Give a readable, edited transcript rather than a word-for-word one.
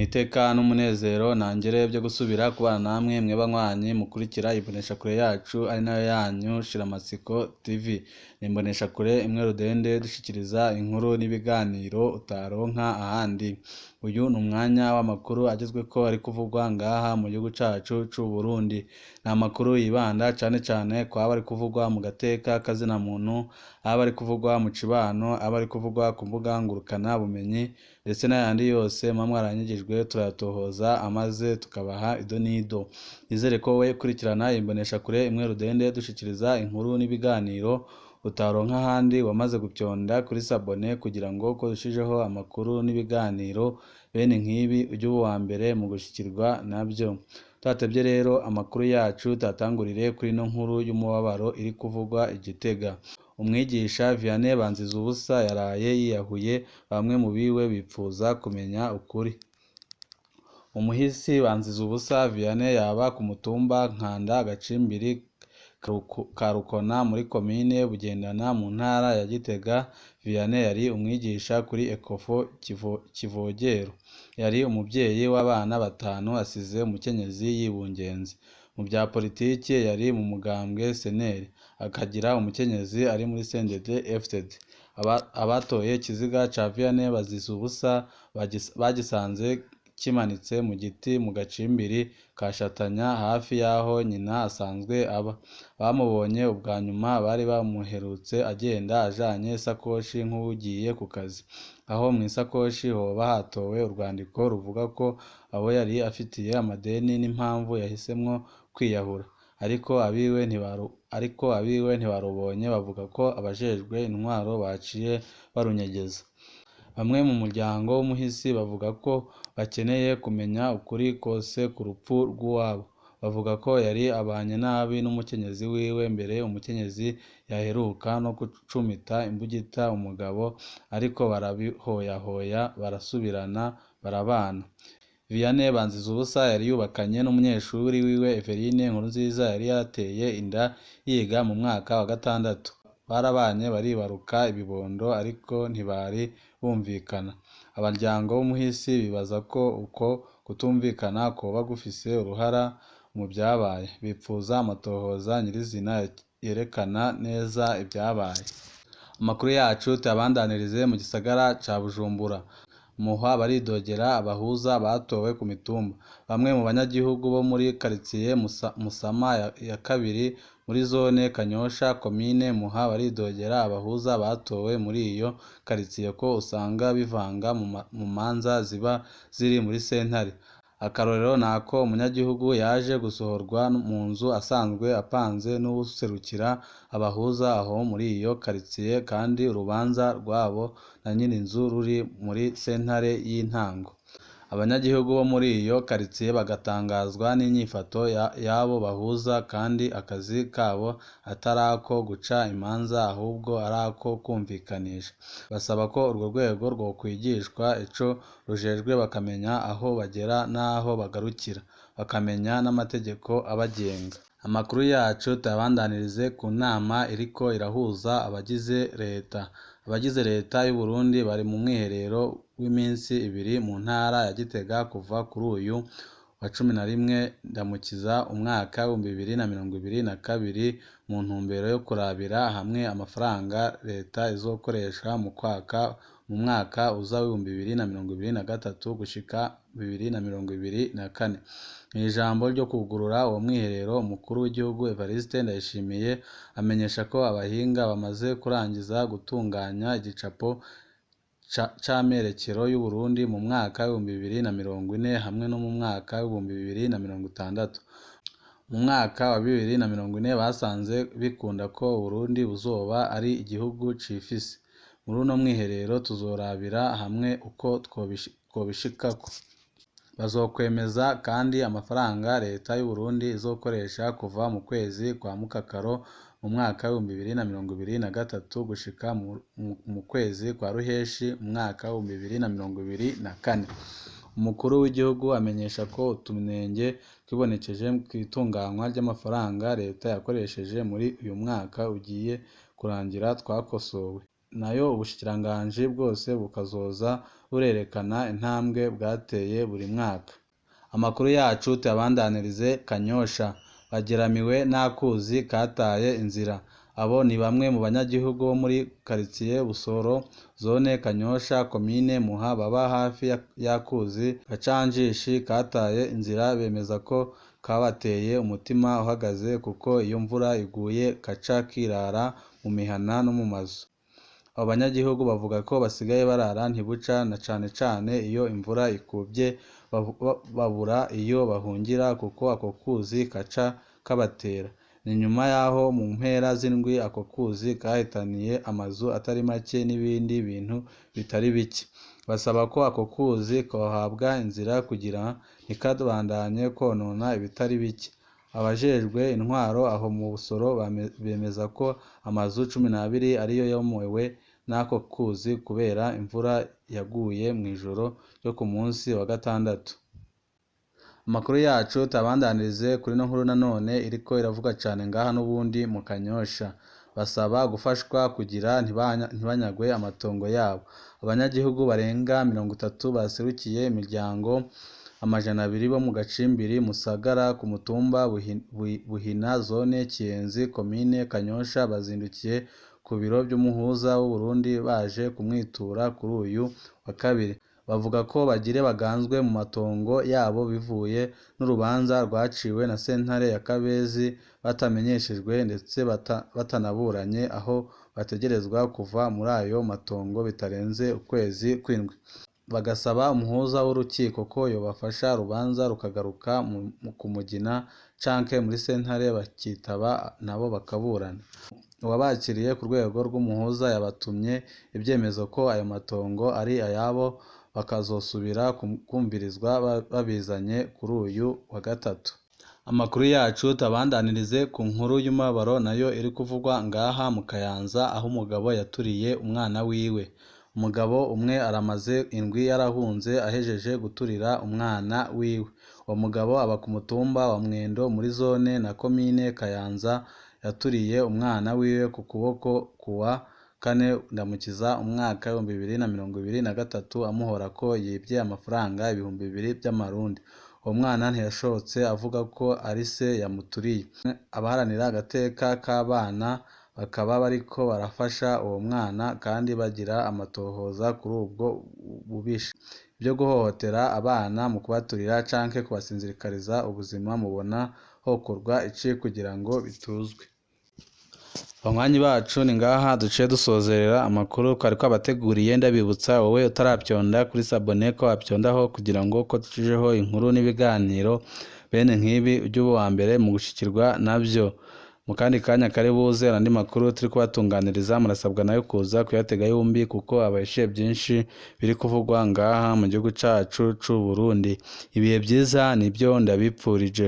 Ni iteka n'umunezero ntangere byo gusubira kubana namwe mwe banywanyi mukurikira imboneshakure yacu ari nayo yanyu Shiramatsiko TV. Ni imboneshakure imwe rudende dushikiriza inkuru n'ibiganiro utaronka ahandi. Uyu ni umwanya w'amakuru agezweko ari kuvugwa ngaha mu gihugu cacu c'u Burundi. Ni amakuru yibanda cane cane kwaba ari kuvugwa mu gateka kazina muntu, aba ari kuvugwa mu cibano, aba ari kuvugwa ku mbuga ngurukana bumenyi, ndetse n'ayandi yose muba mwaranyigijwe turayatohoza amaze tukabaha ido n'ido. Nizere ko wowe ukurikirana imboneshakure imwe rudende dushikiriza inkuru n'ibiganiro utaronka ahandi, wamaze gupyonda kuri sabone kugira ngo ko dushijeho amakuru n'ibiganiro bene nk'ibi ujye uba uwa mbere mu gushikirwa nabyo. Tudatevye rero amakuru yacu tuyatangurire kuri ino nkuru y'umubabaro iri kuvugwa i Gitega. Umwigisha Vianney Banzizubusa yaraye yiyahuye, bamwe mu biwe bipfuza kumenya ukuri. Umuhisi Banzizubusa Vianney yaba ku mutumba Nkanda agacimbiri ka Rukona muri komine Bugendana mu ntara ya Gitega. Vianney yari umwigisha kuri Ecofo Kivogero. Yari umuvyeyi w'abana batanu, asize umukenyezi yibungenze. Mu vya politike yari mu mugambwe CNL, akagira umukenyezi ari muri CNDD FDD. Abatoye ikiziga ca Vianney Banzizubusa bagisanze kimanitse mu giti mu gacimbiri ka Shatanya hafi y'aho nyina asanzwe aba. Bamubonye ubwa nyuma bari bamuherutse agenda ajanye isakoshi nk'uwugiye ku kazi. Aho mw'isakoshi hoba hatowe urwandiko ruvuga ko abo yari afitiye amadeni n'impamvu yahisemwo kwiyahura. Ariko abiwe ntibarubonye, bavuga ko abajejwe intwaro baciye barunyegeza. Bamwe mu muryango w'umuhisi bavuga ko bakeneye kumenya ukuri kose ku rupfu rw'uwabo. Bavuga ko yari abanye nabi n'umukenyezi wiwe, mbere umukenyezi yaheruka no gucumita imbugita umugabo, ariko barabihoyahoya barasubirana barabana. Vianney Banzizubusa yari yubakanye n'umunyeshuri wiwe Everine Nkurunziza yari yateye inda yiga mu mwaka wa gatandatu. Barabanye baribaruka ibibondo ariko ntibari bumvikana. Abaryango w'umuhisi bibaza ko uko kutumvikana kwoba gufise uruhara mu vyabaye. Bipfuza amatohoza nyirizina yerekana neza ivyabaye. Amakuru yacu tuyabandanirize mu gisagara ca Bujumbura. Muhwa baridogera abahuza batowe ku mitumba. Bamwe mu banyagihugu bo muri karitsiye Musama ya kabiri muri zone Kanyosha komine Muha baridogera abahuza batowe muri iyo karitsiye ko usanga bivanga mu manza ziba ziri muri sentare. Akarorero nako umunyagihugu yaje gusohorwa mu nzu asanzwe apanze n'uwuserukira abahuza aho muri iyo karitsiye, kandi urubanza rwabo na nyir'inzu ruri muri sentare y'intango. Abanyagihugu bo muri iyo karitsiye bagatangazwa n'inyifato y'abo bahuza, kandi akazi kabo atari ako guca imanza ahubwo ari ako kumvikanisha. Basaba ko urwo rwego rwokwigishwa ico rujejwe, bakamenya aho bagera n'aho bagarukira, bakamenya n'amategeko abagenga. Amakuru yacu tuyabandanirize ku nama iriko irahuza abagize leta. Abagize leta y'Uburundi bari mu mwiherero w'iminsi ibiri mu ntara ya Gitega kuva kuri uyu wa 11 Ndamukiza umwaka w'2022, mu ntumbero yo kurabira hamwe amafaranga leta izokoresha mu mwaka uza w'2023 gushika 2024. Mw'ijambo ryo kwugurura uwo mwiherero, umukuru w'igihugu Evariste Ndayishimiye amenyesha ko abahinga bamaze kurangiza gutunganya igicapo c'amerekero y'Uburundi mu mwaka w'2040 hamwe no mu mwaka w'2060. Mu mwaka wa 2040 basanze bikunda ko Uburundi buzoba ari igihugu cifise. Muri uno mwiherero tuzorabira hamwe uko twobishikako. Bazokwemeza kandi amafaranga leta y'Uburundi izokoresha kuva mu kwezi kwa Mukakaro mu mwaka w'2023 gushika mu kwezi kwa Ruheshi mu mwaka w'2024. Umukuru w'igihugu amenyesha ko utunenge twibonekeje kw'itunganywa ry'amafaranga leta yakoresheje muri uyu mwaka ugiye kurangira twakosowe. Nayo ubushikiranganji bwose bukazoza burerekana intambwe bwateye buri mwaka. Amakuru yacu tuyabandanirize Kanyosha. Bageramiwe n'akuzi kataye inzira. Abo ni bamwe mu banyagihugu bo muri karitsiye Busoro, zone Kanyosha, komine Muha, baba hafi y'akuzi Gacanjishi kataye inzira, bemeza ko kabateye umutima uhagaze kuko iyo imvura iguye kaca kirara mu mihana no mu mazu. Abo banyagihugu bavuga ko basigaye barara ntibuca, na cane cane iyo imvura ikuvye babura iyo bahungira kuko ako kuzi kaca kabatera. Ni nyuma y'aho mu mpera z'indwi ako kuzi kahitaniye amazu atari make n'ibindi bintu bitari bike. Basaba ko ako kuzi kohabwa inzira kugira ntikabandanye konona ibitari bike. Abajejwe intwaro aho mu Busoro bemeza ko amazu 12 ariyo yomowe n'ako kuzi kubera imvura yaguye mw'ijoro ryo ku munsi wa gatandatu. Amakuru yacu tuyabandanirize kuri ino nkuru nanone iriko iravuga cane ngaha n'ubundi mu Kanyosha. Basaba gufashwa kugira ntibanyagwe amatongo yabo. Abanyagihugu barenga 30 baserukiye imiryango 200 bo mu Gacimbiri Musagara ku mutumba Buhina, zone Kiyenzi, komine Kanyosha, bazindukiye ku biro vy'umuhuza w'Uburundi baje kumwitura kuri uyu wa kabiri. Bavuga ko bagire baganzwe mu matongo yabo bivuye n'urubanza rwaciwe na sentare ya Kabezi batamenyeshejwe ndetse batanaburanye, aho bategerezwa kuva muri ayo matongo bitarenze ukwezi kw'indwi. Bagasaba umuhuza w'urukiko ko yobafasha urubanza rukagaruka ku Mugina canke muri sentare bakitaba nabo bakaburana. Uwabakiriye ku rwego rw'umuhuza yabatumye ivyemezo ko ayo matongo ari ayabo, bakazosubira kumvirizwa babizanye kuri uyu wa gatatu. Amakuru yacu tuyabandanirize ku nkuru y'umubabaro nayo iri kuvugwa ngaha mu Kayanza, aho umugabo yaturiye umwana wiwe. Umugabo umwe aramaze indwi yarahunze ahejeje guturira umwana wiwe. Uwo mugabo aba ku mutumba wa Mwendo muri zone na komine Kayanza, yaturiye umwana wiwe ku kuboko kuwa kane Ndamukiza umwaka 2023, amuhora ko yibye amafaranga 2000 vy'amarundi. Uwo mwana ntiyashotse avuga ko ari se yamuturiye. Abaharanira agateka k'abana bakaba bariko barafasha uwo mwana kandi bagira amatohoza kuri ubwo bubisha. Ivyo guhohotera abana mu kubaturira canke kubasinzikariza ubuzima mubona hokorwa iki kugira ngo bituzwe? Banywanyi bacu, ni ngaha duciye dusozerera amakuru twari twabateguriye. Ndabibutsa wowe utaravyonda kuri s'abonner ko wapyondaho kugira ngo ko ducijeho inkuru n'ibiganiro bene nk'ibi ujye uba uwa mbere mu gushikirwa navyo. Mu kandi kanya kari buze andi makuru turi kubatunganiriza, murasabwa nayo kuza kuyatega yombi kuko abahishiye byinshi biri kuvugwa ngaha mu gihugu cacu c'u Burundi. Ibihe vyiza nibyo ndabipfurije.